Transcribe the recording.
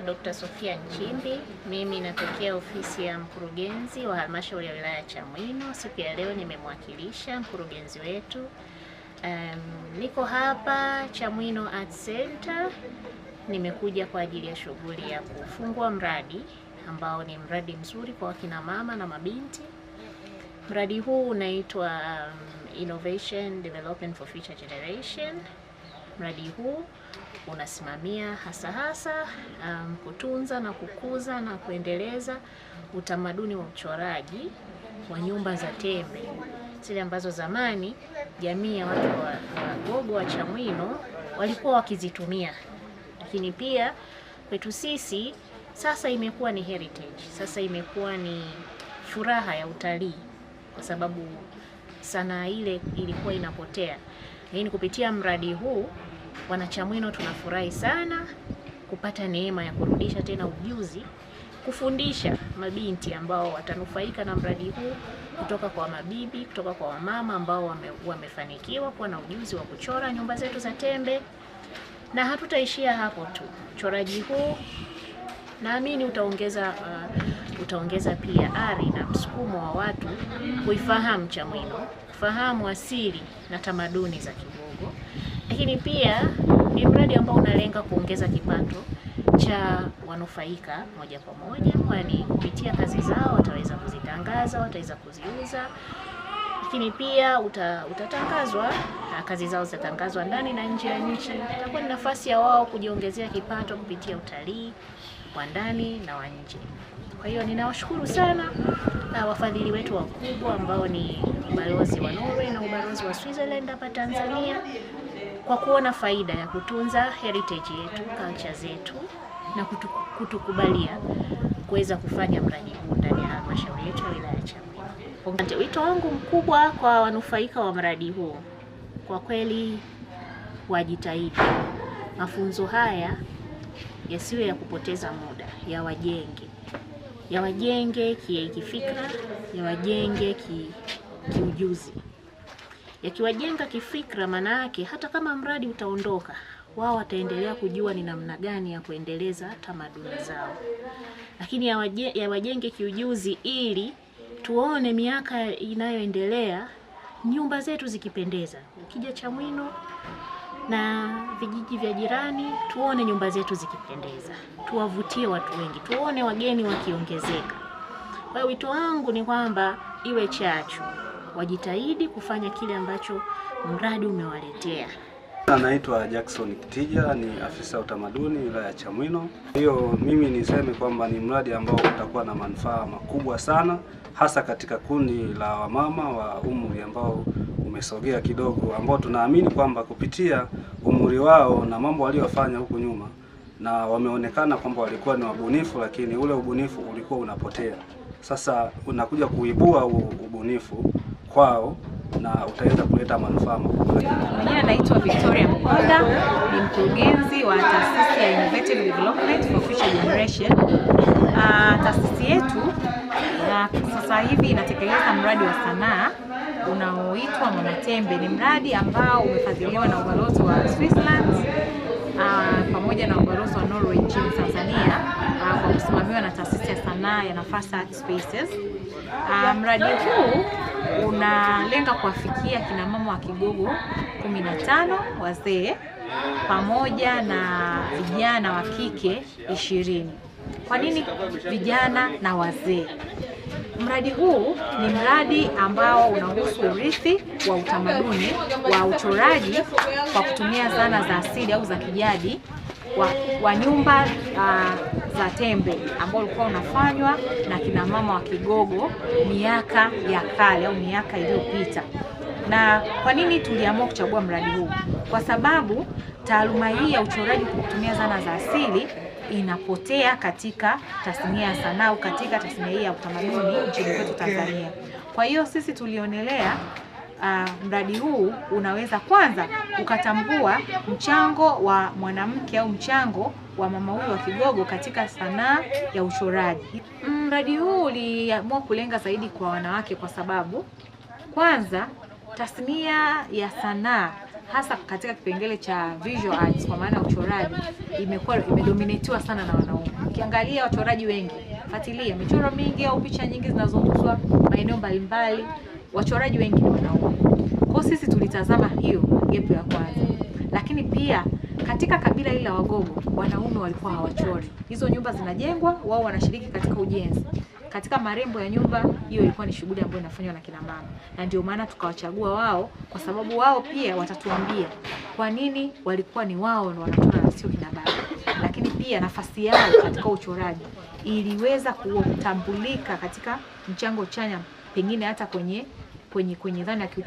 Dr. Sofia Nchimbi. Mimi natokea ofisi ya mkurugenzi wa halmashauri ya wilaya ya Chamwino. Siku ya leo nimemwakilisha mkurugenzi wetu. Niko hapa Chamwino Art Center. Nimekuja kwa ajili ya shughuli ya kufungua mradi ambao ni mradi mzuri kwa wakina mama na mabinti. Mradi huu unaitwa Innovation Development for Future Generation. Mradi huu unasimamia hasa hasa kutunza na kukuza na kuendeleza utamaduni wa uchoraji wa nyumba za tembe, zile ambazo zamani jamii ya watu wa Wagogo wa Chamwino walikuwa wakizitumia, lakini pia kwetu sisi sasa imekuwa ni heritage, sasa imekuwa ni furaha ya utalii, kwa sababu sanaa ile ilikuwa inapotea. Lakini kupitia mradi huu wanachamwino tunafurahi sana kupata neema ya kurudisha tena ujuzi, kufundisha mabinti ambao watanufaika na mradi huu kutoka kwa mabibi, kutoka kwa wamama ambao wamefanikiwa kuwa na ujuzi wa kuchora nyumba zetu za tembe. Na hatutaishia hapo tu. Uchoraji huu naamini utaongeza pia ari na msukumo wa watu kuifahamu Chamwino, kufahamu asili na tamaduni za Kigogo. Lakini pia ni mradi ambao unalenga kuongeza kipato cha wanufaika moja kwa moja, kwani kupitia kazi zao wataweza kuzitangaza, wataweza kuziuza. Lakini pia utatangazwa, kazi zao zitatangazwa ndani na nje ya nchi. Itakuwa ni nafasi ya wao kujiongezea kipato kupitia utalii wa ndani na wa nje. Kwa hiyo ninawashukuru sana wafadhili wetu wakubwa ambao ni ubalozi wa Norway na ubalozi wa Switzerland hapa Tanzania kwa kuona faida ya kutunza heritage yetu, culture zetu na kutukubalia kuweza kufanya mradi huu ndani ya halmashauri yetu ya wilaya ya Chamwino. Wito wangu mkubwa kwa wanufaika wa mradi huu, kwa kweli wajitahidi. Mafunzo haya yasiwe ya kupoteza muda, yawajenge. Yawajenge kifikra, yawajenge kiujuzi. Yakiwajenga kifikra, maana yake hata kama mradi utaondoka, wao wataendelea kujua ni namna gani ya kuendeleza tamaduni zao. Lakini yawajenge kiujuzi ili tuone miaka inayoendelea nyumba zetu zikipendeza. Ukija Chamwino na vijiji vya jirani, tuone nyumba zetu zikipendeza, tuwavutie watu wengi, tuone wageni wakiongezeka. Kwa hiyo wito wangu ni kwamba iwe chachu, wajitahidi kufanya kile ambacho mradi umewaletea. Naitwa Jackson Kitija, ni afisa utamaduni wilaya ya Chamwino. Hiyo mimi niseme kwamba ni mradi ambao utakuwa na manufaa makubwa sana, hasa katika kundi la wamama wa umri ambao umesogea kidogo, ambao tunaamini kwamba kupitia umri wao na mambo waliofanya huku nyuma, na wameonekana kwamba walikuwa ni wabunifu, lakini ule ubunifu ulikuwa unapotea. Sasa unakuja kuibua ubunifu kwao na utaweza kuleta manufaa makubwa. Mwenyewe anaitwa Victoria Mkonda, ni mkurugenzi wa taasisi ya Innovative Development for Future Generation. Taasisi yetu sasa hivi inatekeleza mradi wa sanaa unaoitwa Mama Tembe. Ni mradi ambao umefadhiliwa na ubalozi wa Switzerland pamoja na ubalozi wa Norway nchini Tanzania, kwa kusimamiwa na taasisi ya sanaa ya Nafasa Art Spaces. Mradi huu unalenga kuwafikia kina mama wa Kigogo 15 wazee pamoja na vijana wa kike 20. Kwa nini vijana na wazee? Mradi huu ni mradi ambao unahusu urithi wa utamaduni wa uchoraji kwa kutumia zana za asili au za kijadi wa nyumba za tembe ambao ulikuwa unafanywa na kina mama wa Kigogo miaka ya kale au miaka iliyopita. Na kwa nini tuliamua kuchagua mradi huu? Kwa sababu taaluma hii ya uchoraji kwa kutumia zana za asili inapotea katika tasnia ya sanaa, katika tasnia hii ya utamaduni nchini kwetu Tanzania. Kwa hiyo sisi tulionelea mradi huu unaweza kwanza ukatambua mchango wa mwanamke au mchango wa mama huyu wa Kigogo katika sanaa ya uchoraji. Mradi huu uliamua kulenga zaidi kwa wanawake kwa sababu kwanza tasnia ya sanaa hasa katika kipengele cha visual arts kwa maana uchoraji imekuwa imedominatiwa sana na wanaume. Ukiangalia wachoraji wengi, fuatilia michoro mingi au picha nyingi zinazouzwa maeneo mbalimbali, wachoraji wengi ni wanaume. Kwa sisi tulitazama hiyo gap ya kwanza. Lakini pia katika kabila hili la Wagogo wanaume walikuwa hawachori. Hizo nyumba zinajengwa, wao wanashiriki katika ujenzi. Katika marembo ya nyumba, hiyo ilikuwa ni shughuli ambayo inafanywa na kina mama. Na ndio maana tukawachagua wao, kwa sababu wao pia watatuambia kwa nini walikuwa ni wao ndio wanachora na sio kina baba. Lakini pia nafasi yao katika uchoraji iliweza kutambulika katika mchango chanya, pengine hata kwenye dhana ya kiuchumi.